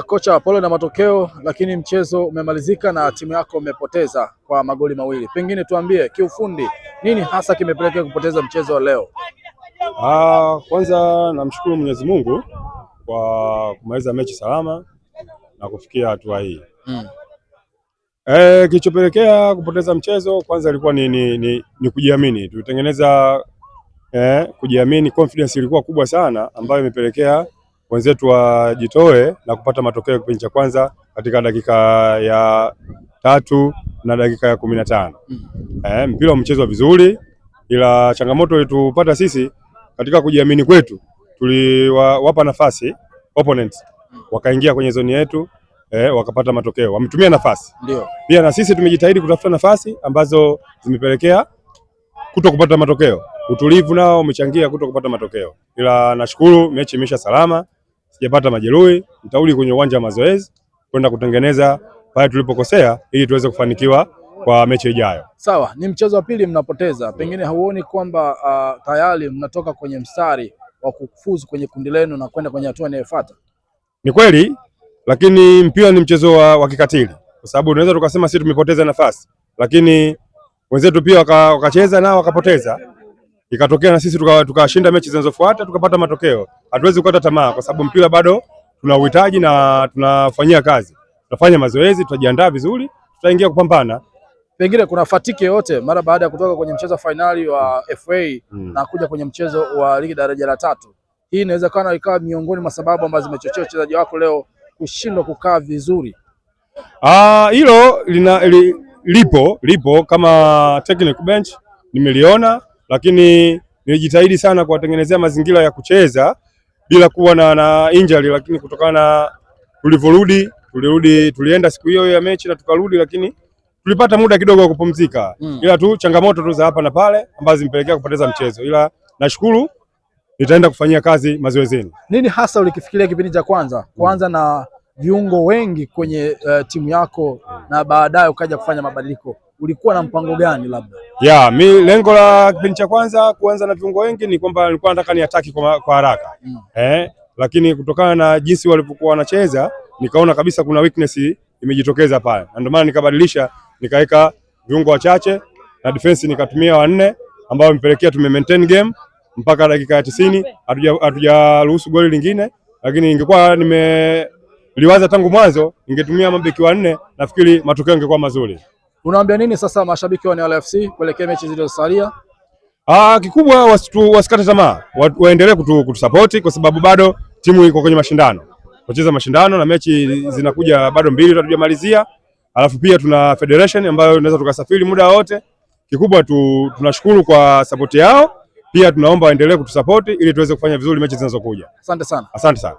Kocha, pole na matokeo, lakini mchezo umemalizika na timu yako umepoteza kwa magoli mawili. Pengine tuambie kiufundi, nini hasa kimepelekea kupoteza mchezo wa leo? Kwanza namshukuru Mwenyezi Mungu kwa kumaliza mechi salama na kufikia hatua hii. Kilichopelekea kupoteza mchezo kwanza ilikuwa ni kujiamini. Tulitengeneza kujiamini, confidence ilikuwa kubwa sana ambayo imepelekea wenzetu wajitoe na kupata matokeo kipindi cha kwanza katika dakika ya 3 na dakika ya 15. Mpira umechezwa vizuri, ila changamoto ilitupata sisi katika kujiamini kwetu, tuliwapa nafasi opponents wakaingia kwenye zone yetu, wakapata matokeo, wametumia nafasi. Pia na sisi tumejitahidi kutafuta nafasi ambazo zimepelekea kuto kupata matokeo. Utulivu nao umechangia kuto kupata matokeo, ila nashukuru mechi imeisha salama, sijapata majeruhi. Nitarudi kwenye uwanja wa mazoezi kwenda kutengeneza pale tulipokosea ili tuweze kufanikiwa kwa mechi ijayo. Sawa, ni mchezo wa pili mnapoteza, pengine hauoni kwamba tayari mnatoka kwenye mstari wa kufuzu kwenye kundi lenu na kwenda kwenye hatua inayofuata? Ni kweli, lakini mpira ni mchezo wa kikatili, kwa sababu unaweza tukasema sisi tumepoteza nafasi, lakini wenzetu pia wakacheza nao wakapoteza, ikatokea na sisi tukashinda mechi zinazofuata tukapata matokeo. Hatuwezi kukata tamaa, kwa sababu mpira bado tuna uhitaji na tunafanyia kazi, tutafanya mazoezi, tutajiandaa vizuri, tutaingia kupambana. Pengine kuna fatigue yoyote mara baada ya kutoka kwenye mchezo wa fainali wa FA na kuja kwenye mchezo wa ligi daraja la tatu? Hii inawezekana ikawa miongoni mwa sababu ambazo zimechochea wachezaji wako leo kushindwa kukaa vizuri. Hilo lipo kama technical bench nimeliona, lakini nilijitahidi sana kuwatengenezea mazingira ya kucheza bila kuwa na injury, lakini kutokana na tulivyorudi, tulirudi tulienda siku hiyo ya mechi na tukarudi, lakini tulipata muda kidogo wa kupumzika, ila tu changamoto tu za hapa na pale ambazo zimpelekea kupoteza mchezo, ila nashukuru nitaenda kufanyia kazi mazoezini. Nini hasa ulikifikiria kipindi cha kwanza kuanza na viungo wengi kwenye timu yako na baadaye ukaja kufanya mabadiliko? Ulikuwa na mpango gani labda? Ya, mi lengo la kipindi cha kwanza kuanza na viungo wengi ni kwamba nilikuwa nataka ni ataki kwa haraka lakini kutokana na jinsi walivyokuwa wanacheza nikaona kabisa kuna weakness imejitokeza pale, na ndio maana nikabadilisha nikaweka viungo wachache na defense nikatumia wanne, ambao imepelekea tume maintain game mpaka dakika ya 90, hatujaruhusu goli lingine, lakini ingekuwa nimeliwaza tangu mwanzo ningetumia mabeki wanne, nafikiri matokeo yangekuwa mazuri. Unawaambia nini sasa mashabiki wa Newala FC kuelekea mechi zilizosalia? Kikubwa wasikate tamaa, waendelee kutusapoti kwa sababu bado timu iko kwenye mashindano, tunacheza mashindano na mechi zinakuja bado mbili hatujamalizia. Alafu pia tuna federation ambayo tunaweza tukasafiri muda wote. Kikubwa tunashukuru kwa sapoti yao, pia tunaomba waendelee kutusapoti ili tuweze kufanya vizuri mechi zinazokuja. Asante sana. Asante sana.